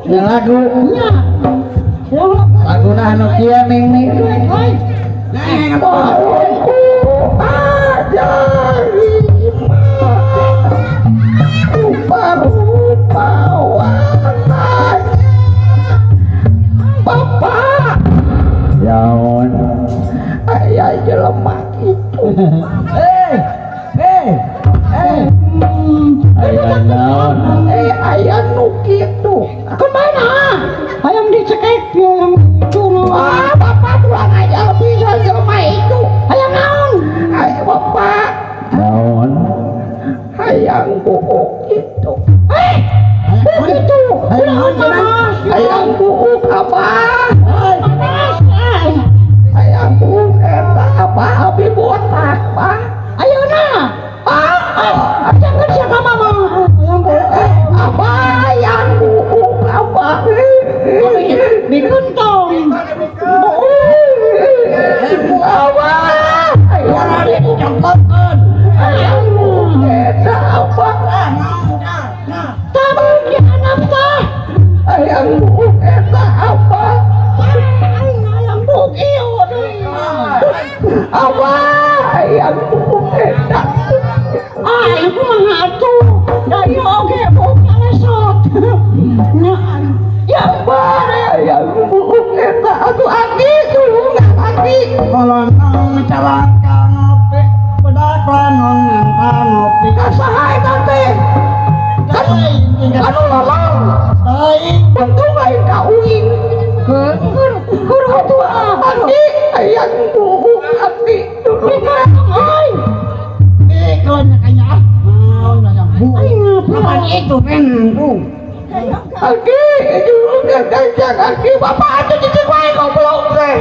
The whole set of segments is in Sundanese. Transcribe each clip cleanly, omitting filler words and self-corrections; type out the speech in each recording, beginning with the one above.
Nya lagu. Nya. Hayang lagu. Laguna anu kieu ning ning. Hai. Warungku ada lima, rupa-rupa warnanya. Bapak, Yaon. Aya jelema kitu. Eh, eh, eh. Aya naon? Eh, aya nu kitu. Kemana? Hayang dicekek ya yang itu no. Ah, bapak kurang ajar bisa jelema itu. Hayang naon? Ay, bapak, Naon? Hayang buuk itu. Eh, begitu. Udah panas. Hayang buuk abah. Panas. Eh, Hayang buuk eta abah abi botak, bah. Ayo nah. Ah, ah. Jangan siapa mama. Hayang buuk. Abah hayang buuk abah. Dikentong. Abah, hayang Dicemplokkeun. Hayang buuk eta abah. Tabung di anak tah. Hayang buuk eta abah. Hayang buuk ieu deui. Abah, hayang buuk eta. Ah, ieu mah atuh. Da ieu oge buuk kalesot. Nya. Ya abah, hayang buuk eta atuh aki tulungan aki. Kolonong carangka ngopi, budak lanong ngangka ngopi. Ka saha eta teh? Kan anu lalong. Teuing. Untung lain ka uing. Kur kur Atuh aki hayang buuk aki tulungan. Euy. Dikeun kayaknya ah. Naon hayang buuk. Kapan itu nenangku? Aki tulungan jangan aki bapak atuh cicing wae goblok teh.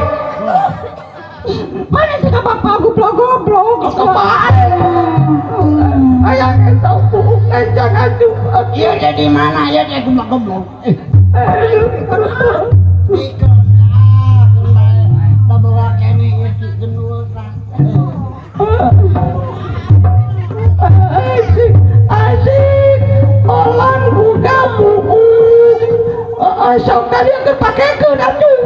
Mana sih ka bapak goblok goblok? Apaan? Hayang eta buuk jangan atuh aki. Iya teh di mana ya teh goblok goblok. Eh, dikeun ah, keun bae. Da boga kene ieu si gendul tah. Asik, asik, olan buka buuk. Sok kalian kepakekeun atuh.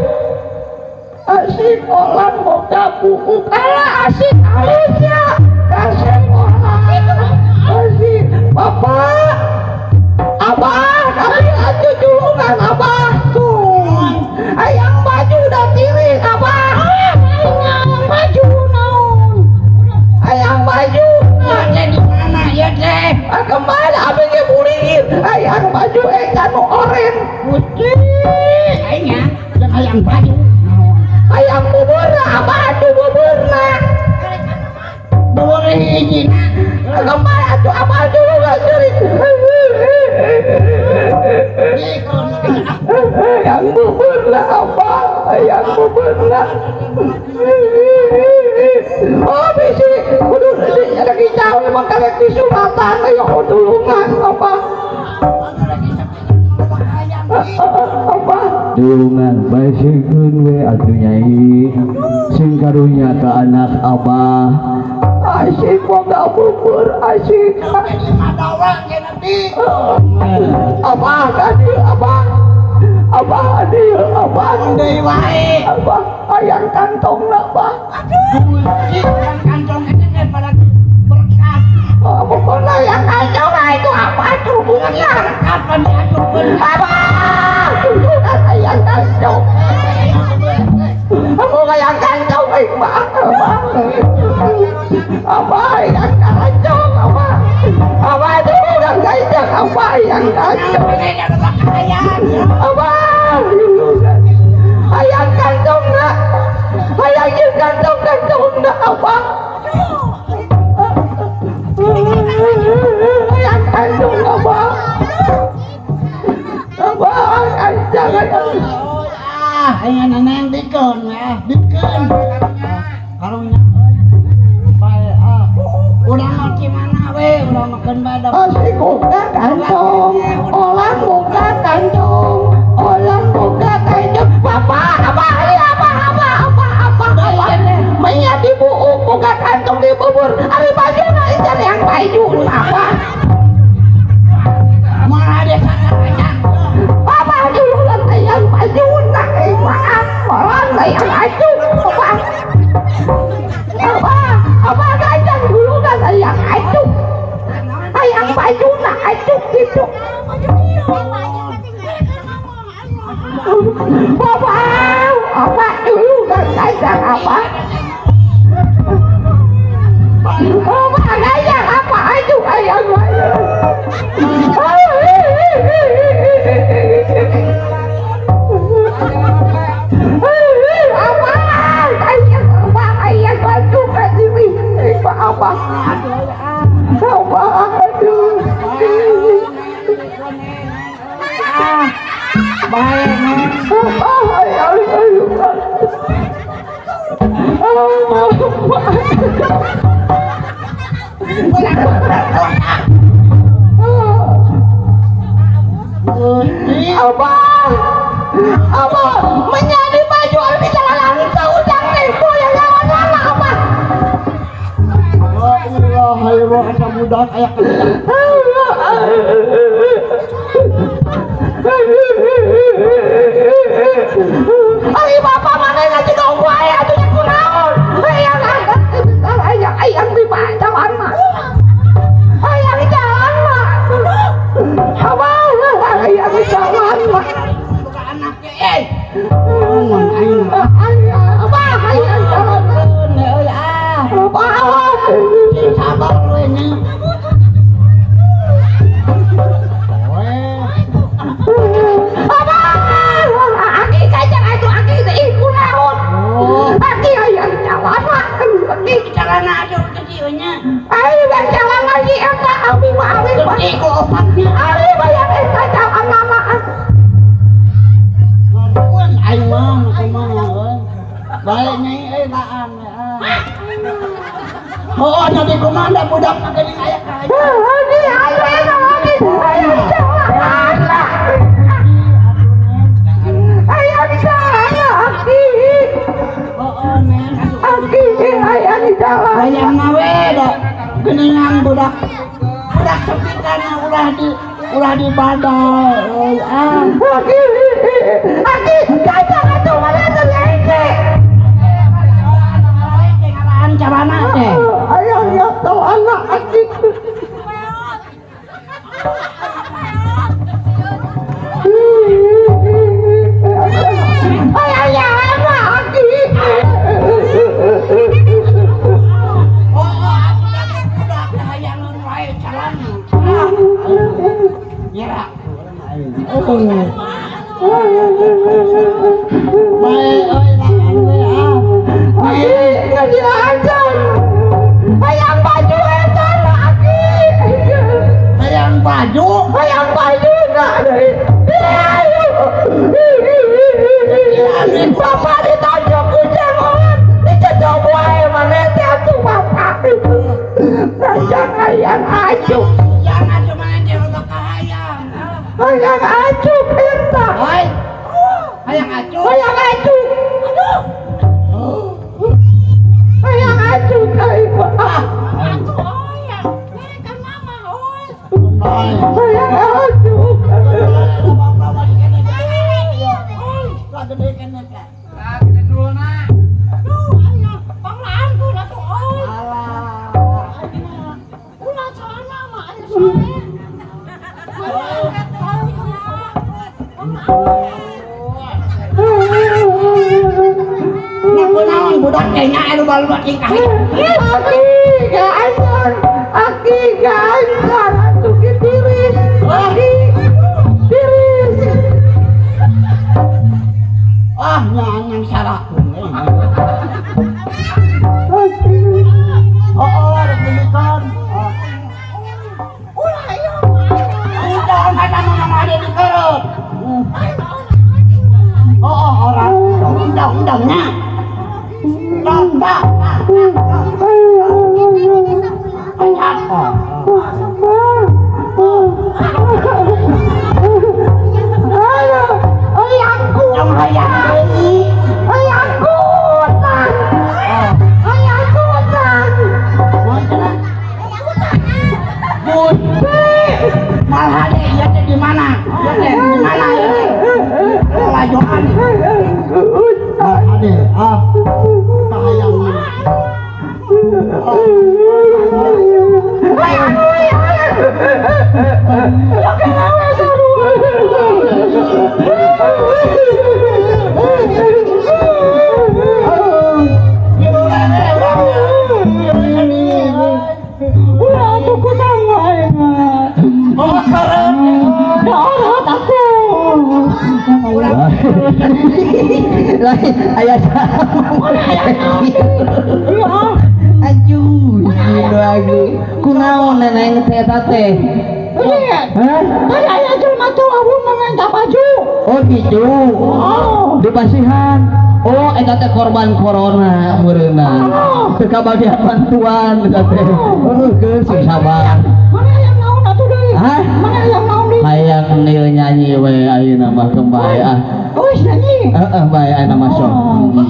Asik olan boga buuk. Alah asik alusnya. Asik olan. Asik bapak. Abah, kami atuh tulungan abah tuh. Hayang baju udah tiris abah. Hayang baju naon? Hayang baju. Ya teh di mana ya teh? Ah, kemana abah ge buliin? Hayang baju eta nu oren. Gusti, aingnya dan hayang baju. Hayang buburna abah atuh buburna. Bubur hijina. Ah, kemana atuh abah tulungan ceurik. Dikeun ah. Yang buburna abah, hayang buburna. Oh bisi, kudu ada kicau emang karek disunatan ayo tulungan abah. Abah. Tulungan basikeun we atuh nyai. Sing karunya ka anak abah. Asik boga bubur asik. Abah tadi abah. Abah dieu abah. Deui wae. Abah hayang kantongna abah. Gusti, kantong eta teh pada berkat. Oh, pokoknya yang kantong lah itu apa tuh hubungannya? Berkat pan diaturkeun. Abah, tulungan hayang kantong. Aku hayang kantong, eh, abah, abah. Abah hayang kantong, abah. Abah tulungan kantong, abah hayang kantong. Abah, tulungan. Hayang kantong nak, hayang jeung kantong kantong nak abah. Hayang kantong abah. Abah, jangan. Ah, aing neneng dikeun ya, dikeun. Karunya euy. Bae ah. Urang mah di mana we, urang makeun bae da. Asik boga kantong, olan boga kantong, olan boga kantong. Bapak, abah, ini abah, abah, abah, abah, abah. Menya di buuk boga kantong di bubur. Ari baju na ican yang baju apa? Moal desa kanya. Abah dulu Bapak, apa dulu kan kacang apa? Bapak kacang apa aduh ayam ayam. Apa ayam apa ayam batu kat sini? Apa? Apa aduh. Baik, Abang, abang menjadi baju orang di jalan tahu jangan tempo yang lawan lala abang. Allah, ayo ada budak ayak. Ari bapak mana ngaji dong wae atuh nya kunaon. Hayang hayang hayang di jalan mah. Hayang jalan mah. Abang hayang jalan mah. Buka anak ge eh. Mun aing. Abang hayang jalan mah. Euy ah. Abang. Sabar we nya. Aki kacang atuh aki teh ih kunaon. Aki hayang jalan mah. Aki Calana atuh kecil nya. Ayo bang jalan lagi eta abi mah abi mah. Gede ku opatnya. Abi bayar eta jalan mah. Mun aing mah kumaha euy. Bae nyai euy laan we ah. Oh, jadi kumaha da budak mah geuning aya ka aya. Aki ayo eta aki hayang jalan lah. Hayang jalan aki. Oh, neng atuh. Aki hayang jalan. Hayang we da geuningan budak. Budak sempitan ulah di badai euy ah. Aki aki kacang atuh mana teh eke. Ngalaan carana teh. Ayang ya tahu anak aki. Ayang ya anak aki. Oh, aku lagi budak hayangan wae carana. Nyera. Bae euy laan we ah. Aki ngajilajan. Hayang baju eta aki. Hayang baju, Hayang baju nak deui. Bapak ditonjok ku jangan. Dicocok wae maneh teh atuh bapak. Hayang hayang acuh. Jangan cuma teh untuk kahayang. Hayang acuh eta. Hoi. Hayang acuh. Hayang acuh. Aduh. Hayang acuh kai ah. Hayang acuh. Budak kayaknya anu baru tingkah. Aki gajang, aki gajang, atuh ki tiris, aki tiris. Ah, nyangan salah. Oh, oh, rek dilikan. Ulah ieu. Udah kata nu ada di kerut. Oh, oh, orang undang-undangnya. Lain aya. Aduh, gitu aku. Kunaon neneng teh eta teh? Hah? Tadi aya jelema tuh abu meminta baju. Oh gitu. Oh. Dipasihan. Oh, eta teh korban corona meureunna. Teu kabagian bantuan eta teh. Oh, geus sing sabar. Mana hayang naon atuh deui? Hah? Mana hayang naon deui? Hayang nil nyanyi we ayeuna mah kembali ah. Oh, wis nyanyi. Heeh, bae ayeuna mah sok.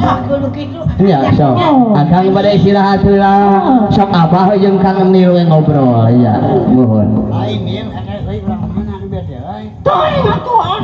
Ah, kudu kitu. Iya, sok. Akang bade istirahat heula. Sok Abah jeung Kang Nil we ngobrol ya. Nuhun. Lain ieu eta euy urang mana nu bete euy. Tuh, atuh ah.